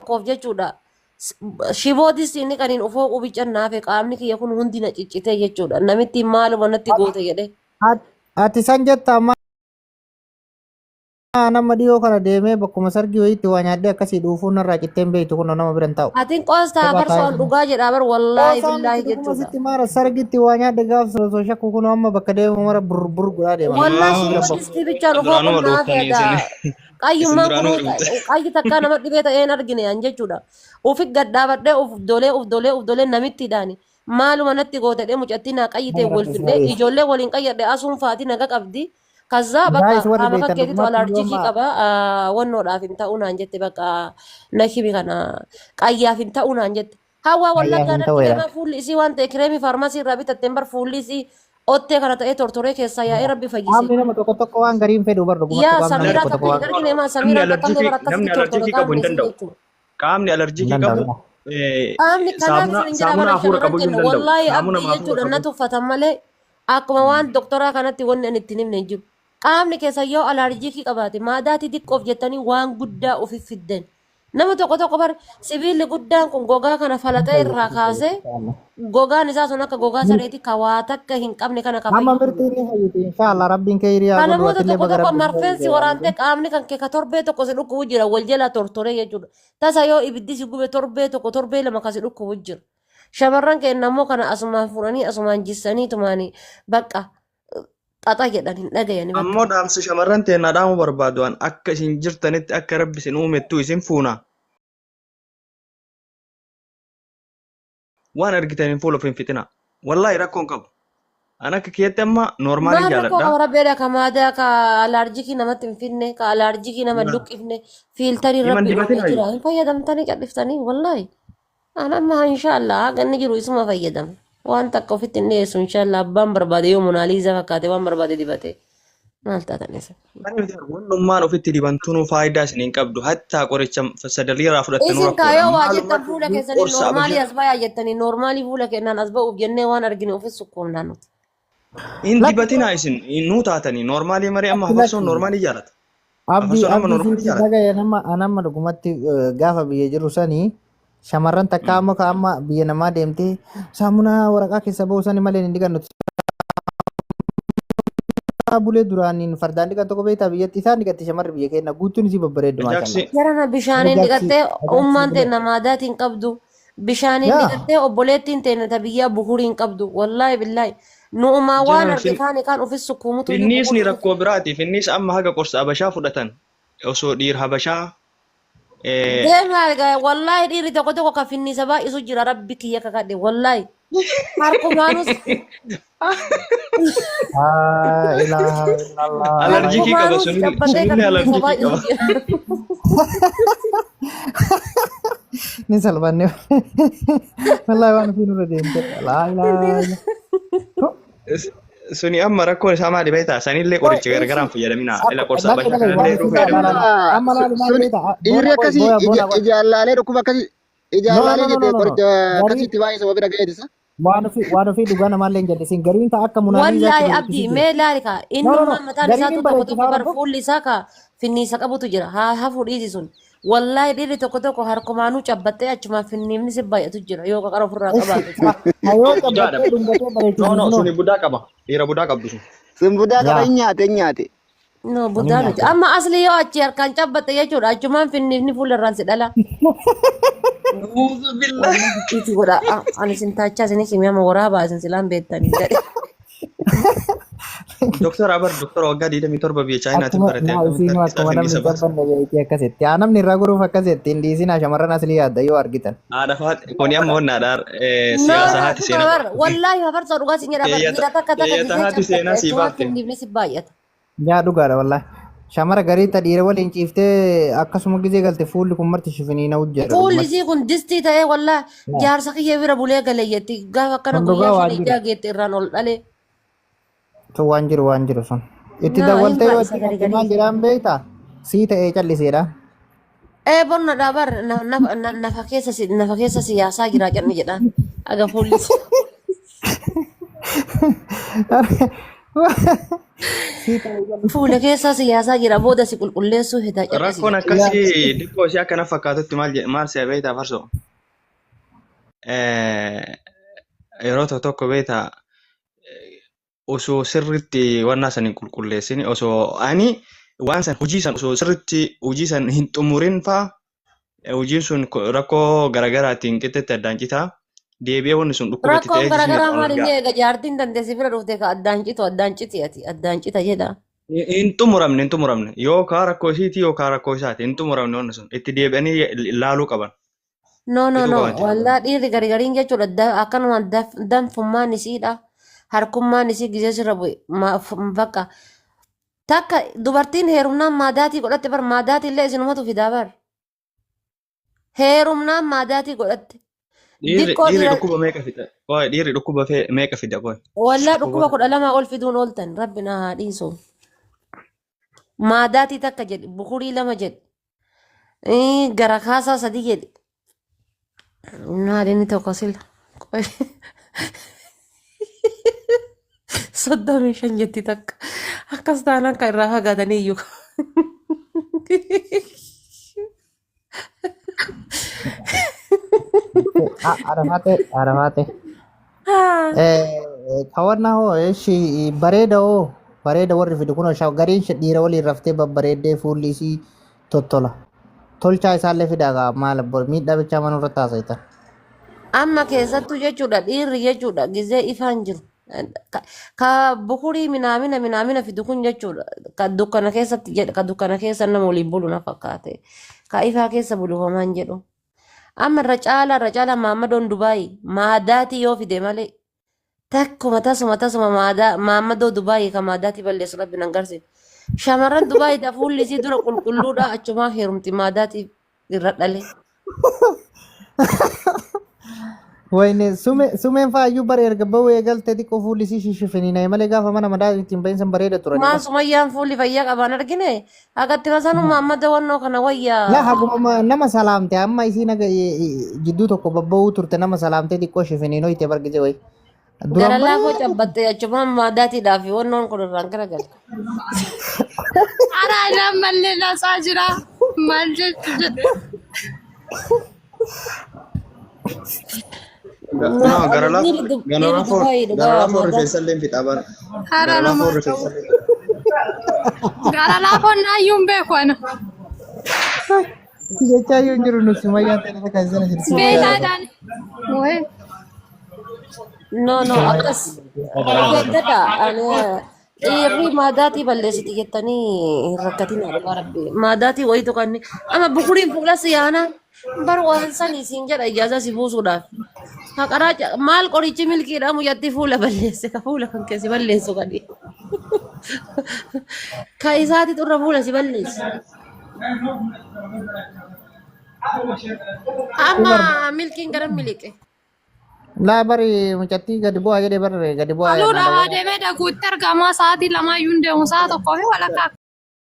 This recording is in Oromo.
Tokkoof jechuudha. Shiboodis inni kan hin ufoo qubicha naafe qaamni kiyya kun hundi na ciccitee jechuudha. Namitti maaluma natti goote jedhee. Ati san jetta amma nama dhiyoo kana deemee bakkuma sargii wayiitti waa nyaadhee akkasii dhuufuun narraa citteen beektu kun nama bira hin taa'u. Atiin qoostaa Kophaa farsoon taa'ee. dhugaa jedhaa bar wallaahi Qoosaa billaahi miti dhuguma jechuudha. sitti maara sargitti waa nyaadhe gaaf osoo shakku kun amma bakka deemu mara bur bur godhaa deema. Wallaahi Nama bira shiboo bahu. distii bichaan ufoo Duraanuma kun naafe dhooftanii egaa. isin. Isin Qayyummaan duraanuma kun dhufte. qayyi takkaa nama dhibee ta'ee hin argine an jechuudha. Ufi gad dhaabadhee uf dolee uf dolee uf dolee namittiidhaani. Maaluma natti goote dhee mucattii naa qayyitee Nama wal rabbi fidhee si haa ijoollee waliin qayyadhe asuun faati naga qabdi. Kazzaa bakka Guys warri qaama beektan kakkeetitu dhugumatti yoo alaarjikii amma qaba wannoodhaaf hin ta'uu naan jette bakka na hibi kana qayyaaf hin ta'uu naan jette. Hawaa qayyaaf wallaggaa hin natti ta'u jedha. deemaa fuulli isii waan ta'e kireemii faarmaasii irraa bitatteen bar fuulli isii ottee kana ta'ee tortoree keessaa yaa'ee rabbi fayyise. Qaamni nama tokko tokko waan garii hin fedhu bar dhugumatti Yaa qaamni nama Samiiraa tokko takka tokko hin waan argine maa Namni Samiiraan takkallee alarjikii bar namni akkasitti tortore alarjikii qabu qaamni hin isii danda'u. jechuudha. Qaamni hin alarjikii danda'u. qabu eh, Qaamni kanaaf saamuna isin jedha saamuna bara hafuura shamarran qabu iyyuu hin kenna danda'u. wallaahi Saamuna abdii hafuura jechuudha na qabu. tuffatan malee akkuma waan doktoraa kanatti wanni ani ittiin himne hin jiru. Qaamni keessa yoo alaarjikii qabaate maadaatii xiqqoof jettanii waan guddaa ofi fiddan. Nama tokko tokko bar sibiilli guddaan kun gogaa kana falaxee irraa kaasee gogaan isaa sun akka gogaa sareeti ka waa takka hin qabne kana ka Amma fayyisu. mirtiin ni fayyiti inshaallah rabbiin kee haa Ka godhu namoota atillee tokko baga tokko rabbiin marfeen si fayyise waraantee qaamni kan kee ka torbee tokko si dhukkubu jira wal jalaa tortoree jechuudha. Tasa yoo ibiddi si gube torbee tokko torbee lama ka si dhukkubu jira. Shamarran keenya ammoo kana asumaan fuudhanii asumaan jissanii tumaanii bakka xaxa jedhan hin dhagayani bakka. Ammoo dhaamsa shamarran teennaa dhaamuu barbaadu an akka isin jirtanitti akka rabbi isin uumettu isin fuuna. Waan argitaniin fuula of hin fixina. Wallaahi rakkoon qabu. An akka kiyyatti amma noormaalii Maal rakkoo jaaladha. qaba rabbeedha ka maadaa ka alaarjikii namatti hin fidne ka alaarjikii nama hin luqqifne fiiltarii Himan rabbi uume dibatinaayu. jira hin fayyadamtanii calliftanii wallaahi. An amma inshaallah haga inni jiru isuma fayyadama. Waan takka ofitti hin dhiyeessu inshaallah abbaan barbaade yoo Monaaliizaa fakkaate waan barbaade dibate. Maal taatan isa? Wannummaan ofitti dibantunuu faayidaa isin hin qabdu. Hattaa qoricha sadaliirraa fudhattanuu Isin rakkoodha. kaayoo waa jettan Maalumatti fuula keessanii qorsa noormaalii abashaa as bayaa jettanii noormaalii fuula kennaan as ba'uuf jennee waan argine ofis sukkuumnaa nuti. hin Lakki dibatinaa isin nuu taatanii noormaalii marii amma lakki hafarsoon lakki noormaalii jaalata. Abdii Hafarsoon amma abdii noormaalii sitti jaalata. dhagaye nama anamma dhugumatti gaafa biyya jiru sanii shamarran takka amma ka amma biyya namaa deemtee saamunaa waraqaa keessa ba'u sanii malee hin dhiqannu. Bulee duraaniin fardaan dhiqan tokko beektaa biyyatti isaan dhiqatti shamarri biyya keenya guutuun isii babbareeddu maashaallah. Ajaaksi Jarana bishaaniin Ajaaksi dhiqattee ajaaksi ummaan bulee. teenna maadaatiin hin qabdu. Bishaaniin Yaa dhiqattee obboleettiin teenna ta biyyaa bukurii hin qabdu. Wallaahi billaahi. Nu'umaa waan jaran arge fin kaani kaan ofis sukkuumutu iyyuu finniisni bukurii rakkoo biraati. Finniis amma haga qorsa habashaa fudhatan osoo dhiir habashaa Deemaa egaa wallaahi dhiirri tokko tokko ka finniisa baay'isu jira rabbi kiyya kakadhe wallaahi. Harkumaanus laa ilaaha illallah. alarjikii qaba harkumaanus sunillee cabbatee ka sunillee finniisa alarjikii baay'isu qaba. jira. Ni salphanne. Wallaahi waan ofii nurra deemte. Laa ilaaha illallah. Suni amma rakkoon isaa maali beektaa? Sanillee Qoy qoricha gargaraan ishi fayyadaminaa. Ila akka qorsa lakki habashaa dhagahi kanallee waan yeroo ofii laa laa fayyadamtan. laa amma laali maal Sun beektaa dhiirri boona qoy akkasii booya ija boona qoy ijaan laalee dhukkuba akkasii ijaan no no laalee no no jette no no qoricha garii akkasiitti baay'ee sababa bira ga'eetisa. waan ofii dhugaa namaallee hin jallisin gariin ka akka munaaliizaatti Wallaahi bareechisi abdii jira mee laali kaa no no no innummaan mataan gariin isaatu hin tokko tokko bareechisaa bar rabbo fuulli isaa ka finniisa qabutu jira haa hafuu dhiisi sun wallaahi dhiirri tokko tokko harkumaanuu cabbattee achumaan finniifni si baay'atu jira yoo qaqara ofirraa ishi qabaate ka yoo Budaadha. cabbattee dhungatee No no bareechisiisunoo suni budaa qaba. Dhiira budaa qabdu sun. Sun budaa qaba yaa hin nyaate hin nyaate. No sun hin budaa miti nyaate amma asli yoo achi harkaan cabbatte jechuudha achumaan finniifni fuula irraan si dhala Uuzu billah. wallahi itti godha ani isin taachaa isin himi amma waraabaa isin silaan beektanii jedhe. Doktor Abar doktora waggaa 27 biyya Chaayinaatiin Akkuma barate naa akkamitti isiinuu harki isaa akkuma namni finniisa hin baasa. cabbanne beekti akkasitti. Haa namni irraa goruuf akkasitti hin dhiisinaa shamarran aslii yaadda yoo argitan. Haadha faati kuni amma wannaadha No, siyaasa no, haati dhuma seenaa bar baafte. wallaahi hafarsa dhugaa sin jedha bar dhiira takka takka Keeyyata gisee haati cabbatte seenaa sii achumaan baafte. finniifni si baay'ata. Yaa dhugaadha wallaahi. Shamara garii ta dhiira waliin ciiftee akkasuma gizee galte fuulli kun marti shifiniina hojjedha Fuulli dhugumatti. isii kun distii ta'ee wallaahi Yaa. jaarsa kiyya bira bulee gale jetti gaafa akkana Kun guyyaa dhugaa waan shanii jiru. ja'a geette irraan ol dhalee. Sun waan jiru waan jiru sun. Itti Naa hin dawwaltee yoo baay'isa itti gari himte maal garii. jedhaan beektaa? Sii ta'ee calliseedha. Ee bonna dhaa bar nafa keessa nafa keessa siyaasaa jira jedhani jedhaan aga fuulli isii. Sii ta'uu galu. Fuula keessaa siyaasaa jira booda si qulqulleessuu hedaa cal'isi Rakkoon jedhe. akkasii diqqoo ishee akkana fakkaatutti maal maal si'a beektaa farsoo? Yeroo tokko tokko beektaa osoo sirriitti wannaa san hin qulqulleessin osoo ani waan san hojii san osoo sirriitti hojii san hin xumurin faa hojiin sun rakkoo garaagaraatiin qixxeetti addaan citaa deebi'ee wanni sun dhukkuba itti Rakkoon ta'ee jismi garaagaraa irraa ol maal inni ga'a. eega jaartiin dandeessi bira dhufte ka addaan citu addaan citi ati addaan cita jedha. Hin xumuramne yookaan rakkoo isiiti yookaan rakkoo isaati hin xumuramne wanni sun itti deebi'anii ilaaluu qaban. No, no, Fixuu no. qaban itti Wallaa dhiirri garigariin jechuudha. Akkanuma danfummaan isiidha. Harkummaan isii gizee sirra bu'e. Bakka takka dubartiin heerumnaan maadaatii godhatte bar maadaatii illee isinumatu fidaa bar. Heerumnaan maadaatii godhatte. Dhiirri Diqqoo dhiirri dhiira dhukkuba meeqa fida? Qoy dhiirri dhukkuba meeqa fida qoy? Wallaa dhukkuba Dhukkuba 12 ol fiduun ooltan rabbi na haa dhiisu. Maadaatii takka jedhi bukurii lama jedhi. Gara kaasaa sadi jedhi. Maal inni tokko sila. Qoy. 35 jetti takka. Akkas taanaan kan irraa fagaatanii iyyuu. Arafaate arafaate. Kawannaa hoo eshi bareeda hoo bareeda warri fidu kun gariin dhiira waliin raftee babbareeddee fuulli isii tottola. Tolchaa isaallee fidaa gaa maal abbo miidhaa bichaa manuu irratti haasa'ita. Amma keessattuu jechuudha dhiirri jechuudha gizee ifaan jiru. Ka bukurii minaamina minaamina fidu kun jechuudha. Ka dukkana keessatti jedha ka dukkana keessa nama waliin bulu na fakkaate. Ka ifaa keessa bulu homaan jedhu. Amma irra caalaa Maammadoon Dubaayii maadaatii yoo fide malee takkuma tasuma tasuma maadaa Maammadoo Dubaayii ka maadaatii balleessu rabbi nan garsiisa. Shamarran Dubaayii ta fuulli isii dura qulqulluudha achumaa heerumti maadaatii irra dhale. Wayne sumeen faayyuu bara erga ba'uu eegalte xiqqoo fuulli isii shishifiniina'e malee gaafa mana madaa ittiin bahin san bareeda turani. Maa Sumayyaan fuulli fayyaa qabaan argine agatti masanu Maammada wannoo kana Laa wayyaa. haguma nama salaamte amma isiin haga jidduu tokko babba'uu turte nama salaamte xiqqoo shifiniinoo itti bargise wayi. Duraan Gara laafoo bareeda. cabbatte achumaan maadaatiidhaaf wannoon kun irraan garagale. Ara ammallee laasaa jira. Maal jechuu jedhe. No, gara laafoo Dhiirri gara dhiirri laafoo Dubaayii gara dhugaa laafoo maadaa. rifeensa illee fixa bara. Ara Gara nama laafoo qabu. rifeensa illee fixa. Gara laafoon naayyuu hin beeku ana. Jechaa yoo jiru nu sumayyaan ta'e kan sana jirti. Beekaadhaan. Wayii. No, no, akkas. Of eeggadha. Ani dhiirri maadaatii balleessiti jettanii hin rakkatinaa dhugaa rabbi. Maadaatii wayitu kan amma bukuriin fuula siyaana bar waan sanii siin jedha ijaazaa si buusuudhaaf. Haqaraa maal qorichi milkiidha mucatti fuula balleesse ka fuula kan keessi balleessu kani. Ka isaati xurra fuula si balleesse. Amma milkiin gara miliqe. Laa bari mucattii gadi bu'aa jedhee barre gadi bu'aa Haluu na dhahaa dawwala. deemee daguutti argamaa sa'aatii lamaayyuu hin deemu sa'a tokkoo fi walakkaa.